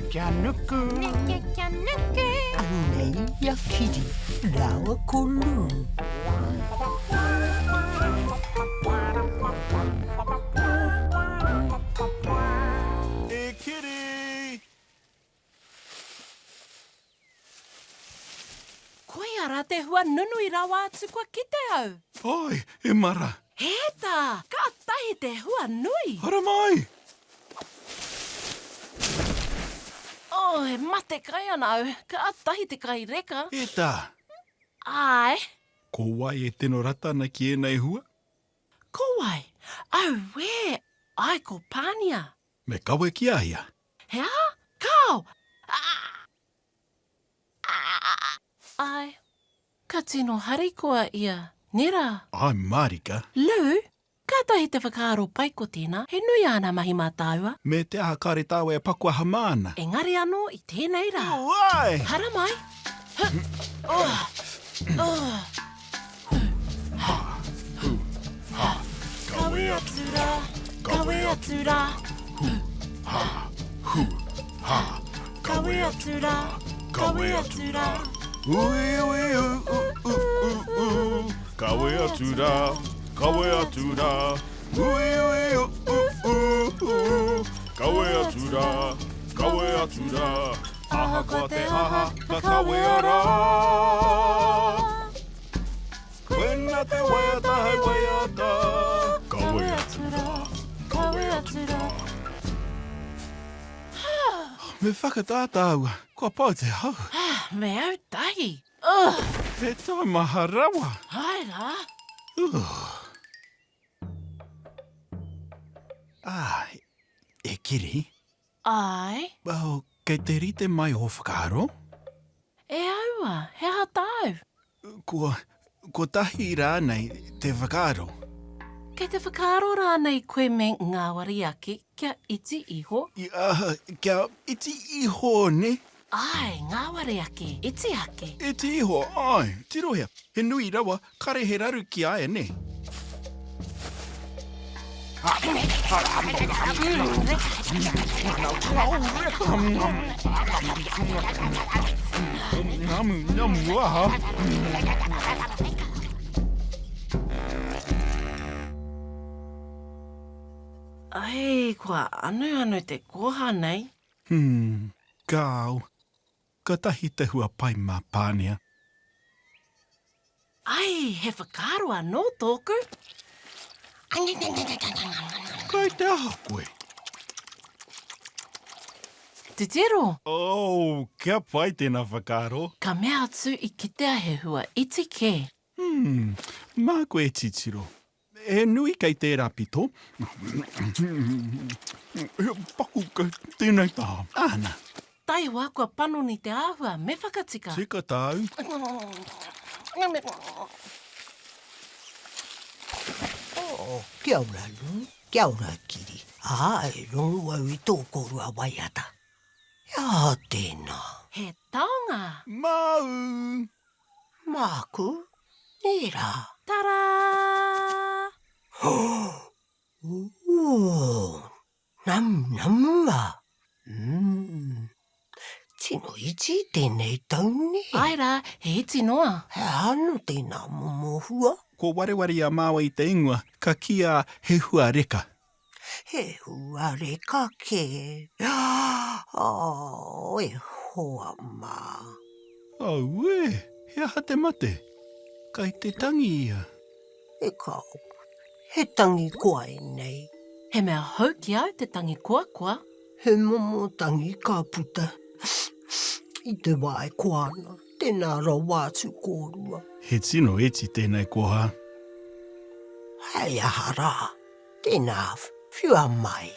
Neke kia nuku. Neke kia nuku. Anei a Kiri rāua ko Lou. E Kiri! Koia rā te hua nunui rawa atu kua kite au. Oi, e mara. Hēta! Kātahi te hua nui! Haramai! Oh, e mate kai ana au. Kātahi te kai reka. Hēta! Āe. Ko wai e tino rata ana ki ēnei hua? Ko wai? Auē! Āe ko Pānia. Me kawe ki a ia. He aha? Kāo! Āe. Ka tino harikoa ia, nē rā? Āe mārika. Lou, kātahi te whakaaro pai ko tēnā, he nui āna mahi mā tāua. Me te aha kāre tāua e paku aha māna. Engari anō i tēnei rā. Āe! Haramai! Huh! Oh! Oh! Hu! Ha! Hu! Ha! Kawe atu rā, kawe atu rā. Hu! Ha! Hu! Ha! Kawe atu rā, kawe atu rā. Ui ui u u u u u. Kawe atu rā, kawe atu rā. Ui ui u u u u. Kawe atu rā, kawe atu rā. Ahakoa te aha, ka kawea rā. Koina te waiata hei waiata. Kawe atu rā, kawe atu rā. Me whakatā tāua, kua pau te hau. Ah, me au tahi. Ugh! He taumaha rawa. Hae rā. Ugh. Ah, e Kiri. Āe. Well, kei te rite mai ō whakaaro? E aua, he aha tāu? Kua kotahi rānei te whakaaro? Kei te whakaaro rānei koe me ngāwari ake kia iti iho? Ia, kia iti iho, nē? Āe, ngāwari ake, iti ake. Iti iho, āe, tirohia, he nui rawa, kare he raru ki a ia, nē? Ai, kua anuanu te koha nei. Hmm, kāo. Katahi te hua pai mā Pānia. Ai, he whakaaro anō tōku. Kai te aha koe? Titiro! Oh, kia pai tēnā whakaaro. Ka mea atu i kitea he hua iti kē. Hmm, māku e titiro. He nui kei tērā pito. He paku kei tēnei taha. Āna. Taihoa kua panoni te āhua, me whakatika. Tika tāu. Oh, kia ora Lou, kia ora Kiri. Āe, rongo au i tō kōrua waiata. He aha tēnā? He taonga. Māu! Māku, nē rā. Tarā! Ooh, namunamua. Mm. Tino iti tēnei tau nē. Āe rā, he iti noa. He aha anō tēnā momo hua? Kua wareware i a māua i te ingoa, ka kīia he hua reka. He hua reka kē. Oh, e hoa mā. Auē, he aha te mate? Kai te tangi ia. E kāo, he tangi koa ēnei. He mea hou ki au te tangi koakoa. He momo tangi ka puta i te wā e koa ana. Tēnā rawa atu kōrua. He tino iti tēnei koha. Hei aha rā. Tēnā, whiua mai.